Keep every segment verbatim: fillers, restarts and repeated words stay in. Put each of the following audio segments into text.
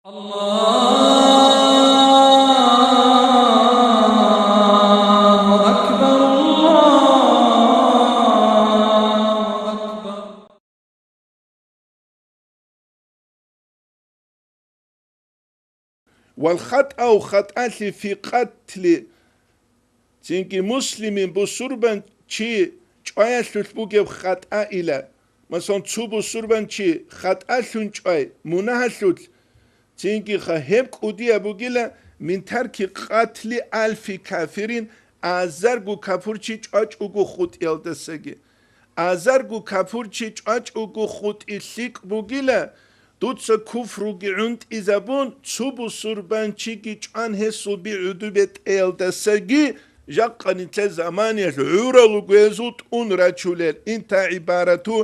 الله أكبر، الله أكبر. والخطأ خطأ في قتل Цинги муслимин бусурбан чи чӀваялъулъ бугеб хатӀаила. Масалан, цо бусурбан чи хатӀалъун чӀвай, мунагьалъулъ, цинги ха гьеб кӀудияб бугила, мин тарки къатли альфи кафирин, азарго кафурчи чӀвачӀого хутӀиялдасаги. Азарго кафурчи чӀвачӀого хутӀи лъикӀ бугила, дуца куфруги гӀунтӀизабун, цо бусурбанчиги чӀван гьесул би гӀуду бетӀеялдасаги, жакъа нилъер заманиялъ гӀуралуго гьезул тӀун рачулел, инта гӀибарату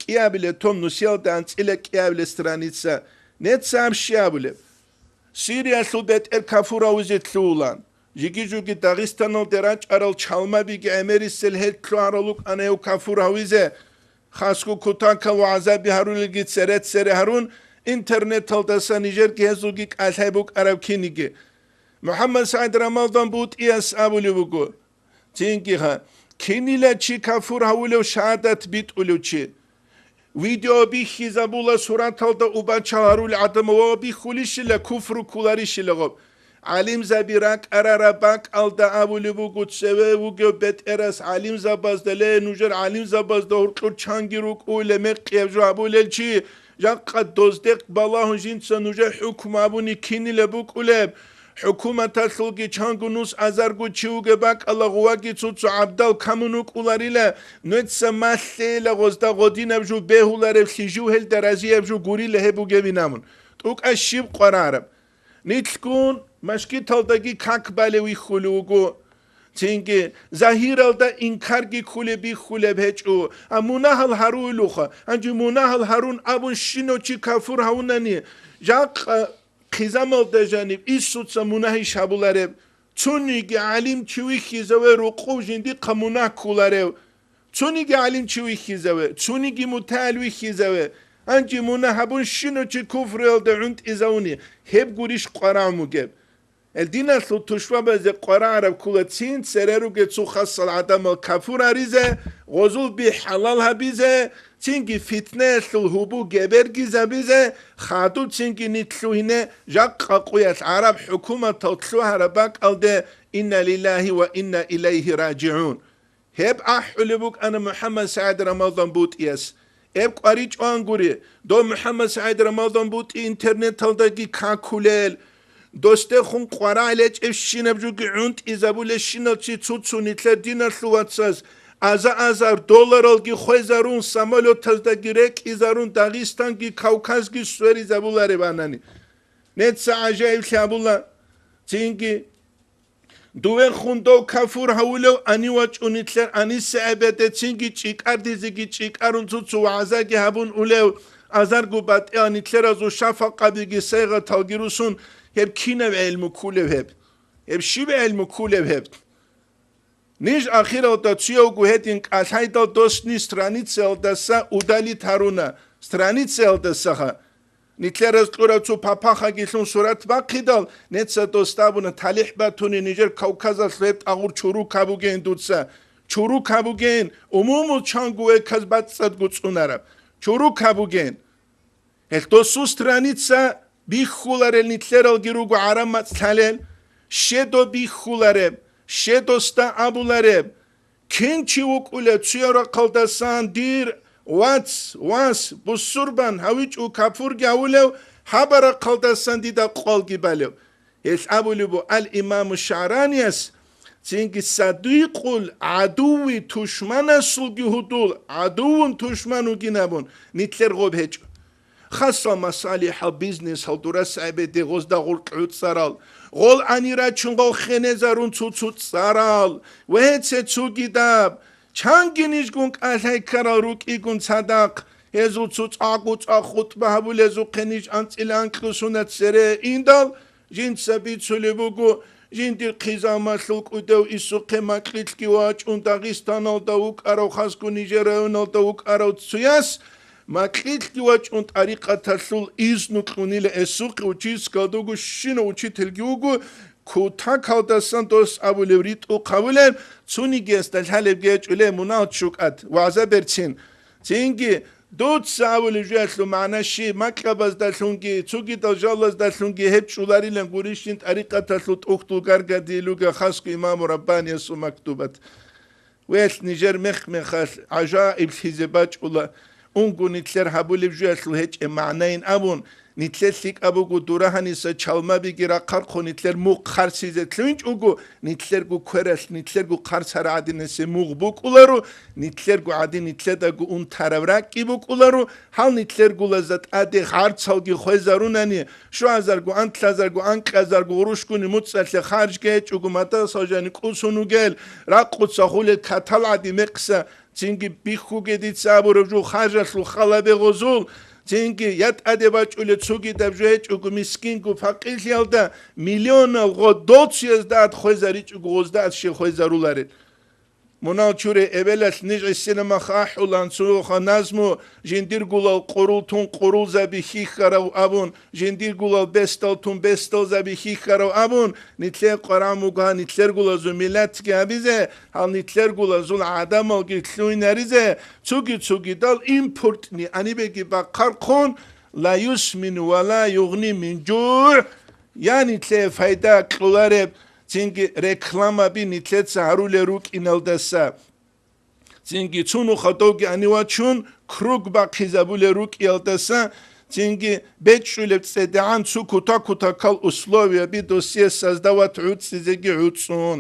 кӀиабиле том нусиялда анцӀила кӀиабиле страница. Неца аб щиб абулеб? Сириялъул бетӀер кафур гьавизе лъугьулан. Жиги-жуги Дагъистаналде рачӀарал чалмабиги гӀемерисел гьел лъугьарал рукӀана гьев кафур гьавизе. Хасго кутакал вагӀзаби гьарулелги цере-цере гьарун, интернеталдаса нижерги гьезулги кӀалъай букӀараб киниги. МухӀаммад СагӀид Рамазан БутӀияс абулеб буго, цинги ха, кинила чи кафур гьавулев шагьадат битӀулев чи. Видео бихьизабула сураталда убачал гьарул гӀадамал ва бихьулищила куфру кколарищила гъоб. ГӀалимзаби ракӀарараб бакӀалда абулеб буго, цеве вугев бетӀерас гӀалимзабазда: «Ле, нужер гӀалимзабазда гьоркьор чанги рукӀуйла, мекъияб жо абулел чи, жакъа доздехъ балагьун жинца нужер хӀукму абуни кинила букӀулеб? ХӀукуматалъулги чанго нус азарго чи вугеб бакӀала, гъуваги цо-цо гӀабдал камун вукӀуларила, нуца малъейила гъозда гъодинаб жо бегьуларевлъи, жив гьелда разияб жо гурила гьеб бугебин абун. ТӀукӀа щиб къварараб? Нилъгун машгиталдаги как балев вихьулев вуго. Цинги загьиралда инкарги ккулеб бихьулеб гьечӀо, а мунагьал гьаруйлуха. Гьанже мунагьал гьарун абун щинав чи кафур гьавунани, жакъа хъизамалда жаниб Инсуца мунагьищ гьабулареб? Цониги гӀалимчи вихьизаве рукъов жиндихъа мунагь кколарев? Цониги гӀалимчи вихьизаве, цониги мутагӀил вихьизаве. Гьанже мунагь гьабун щинав чи куфруялда гӀунтӀизавуни, гьеб гурищ къварагӀун бугеб? Гьел диналъул тушбабазе къварагӀараб ккола цин цере ругел цо хасал гӀадамал кафур гьаризе, гъозул би хӀалал гьабизе, цинги фитнаялъул гьубу гебергизабизе, хадуб цинги нилъ лъугьине жакъа къуялъ гӀараб хӀукуматал лъугьараб бакӀалде: «Инна лиллагьи ва инна илайгьи ражигӀун». Гьеб ахӀулеб букӀана МухӀаммад СагӀид Рамазан БутӀияс. Гьеб къваричӀоан гури, дов МухӀаммад СагӀид Рамазан БутӀи интернеталдаги какулел, досдехун къварагӀ лечӀебщинаб жуги гӀунтӀизабулебщинал чи цо-цо нилъер диналъул вацаз аза-азар долларалги хвезарун, самолетаздаги рекӀизарун, Дагъистанги Кавказги сверизабулареб анани. Неца гӀажаиблъи абула, цинги Дувехун дов кафур гьавулев ани вачӀун нилъер аниса гӀебедецинги чӀикӀардизеги чӀикӀарун цо-цо вагӀзаги гьабун улев, азарго батӀиан нилъеразул шафакъабиги сайгъаталги русун, гьеб кинаб гӀелму ккулев гьеб? Гьеб щиб гӀелму ккулев гьеб? Ниж ахиралда цуявго гьедин кӀалъайдал досни страницаялдаса удалит гьаруна, страницаялдасаха. Нилъераз кьурав цо папахагилъун сурат бахъидал, неца дос абуна, талихӀ батуни нижер Кавказалъ гьеб тӀагъур чурук гьабугейин дуца. Чурук гьабугейин, умумул чанго веказ бацӀцӀадго цӀунараб. Чурук гьабугейин. Гьелъ досул страница бихьуларел нилъералги руго гӀараб мацӀ лъалел, щедо бихьулареб, щедосда абулареб, Кин чи вукӀулев цуяв рахъалдасан дир вац, вас, бусурбан гьавичӀо капурги гьавулев, гьаба рахъалдасан дида къвалги балев? Гьелъ абулеб буго ал-Имаму ШагӀранияс, цинги садикъул гӀадуви тушманасулги гьудул, гӀадувун тушман вугин абун, нилъер гъоб гьечӀо. Хасал масалихӀал бизнесал дурас гӀебеде гъозда гъуркь гӀуцӀарал, гъол гӀани рачун гъол хенезарун цуцу цӀарал ва гьеце цугидаб, чанги нижгун кӀалъай ккарал рукӀигун цадахъ, гьезул цу цӀакъу-цӀакъ хутӀба гьабулезухъе ниж анцӀила анкьусуна цере индал, жинца бицулеб буго, жиндир хъизамалъул кӀудев исухъе макьилъги вачӀун Дагъистаналда вукӀарав, хасго нижер районалда вукӀарав цуяс, Макьилъги вачӀун тӀарикъаталъул изну кьунила эсухъе учительскалда вуго, щинав учительги вуго, кутакалдасан дос абулев, ритӀухъ гьабулеб, цонигиясда лъалебги гьечӀо, ле, мунагьал чукӀад, вагӀза берцин. Цинги, дуца абулеб жоялъул магӀна щиб, макьабаздалъунги, цогидал жалаздалъунги гьеб чӀоларилан гурищин тӀарикъаталъул тӀухьдул гаргадийл ругел хасго имаму Раббаниясул мактубат. Велъ нижер мех-мехалъ гӀажаиблъизе бачӀула, унго нилъер гьабулеб жоялъул гьечӀеб магӀнайин абун, нилъер лъикӀаб буго дура гьаниса чалмабиги рахъархъун нилъер мухъ харсизе лъугьинчӀого, нилъерго квералъ, нилъерго хъарсара гӀадинасе мугъ букӀуларо, нилъерго гӀадин нилъедаго унтараб ракӀги букӀуларо, гьал нилъергулазда тӀаде харцалги хвезарунани, щуазарго, анлъазарго, анкьазарго гъурущгуни муцӀалъе харжги гьечӀого, мадрасал жани кӀусун вугел, ракъуца хулел катал гӀади мекъса, цинги бихьуге дица абураб жо харжалъул халабе гъозул, цинги я тӀаде бачӀулел цогидаб жо гьечӀого мискинго пакъирлъиялда миллионал гъо доцуязда ад хвезаричӀого гъозда ад щел хвезаруларел. Мунал чуре эбелалъ ниж гӀисинамах ахӀулан цуха назму, жиндиргулал къурул тун къурулзаби хьихьарав абун, жиндиргулал бесдал тун бесдалзаби хьихьарав абун, нилъер къварагӀ мугьа нилъергулазул миллатги гьабизе, гьал нилъергулазул гӀадамалги лъугьинаризе, цуги-цугидал импортни гьанибеги бахъархъун, ла юсмину ва ла югъни мин жугӀ, я нилъее пайда кьолареб, цинги рекламаби нилъеца гьарулел рукӀиналдаса, цинги цунуха довги гьанив вачун круг бахъизабулел рукӀиялдаса, цинги бечӀчӀулеб цӀедегӀан цо кута-кутакал условияби досие создавать гӀуцӀизеги гӀуцӀун.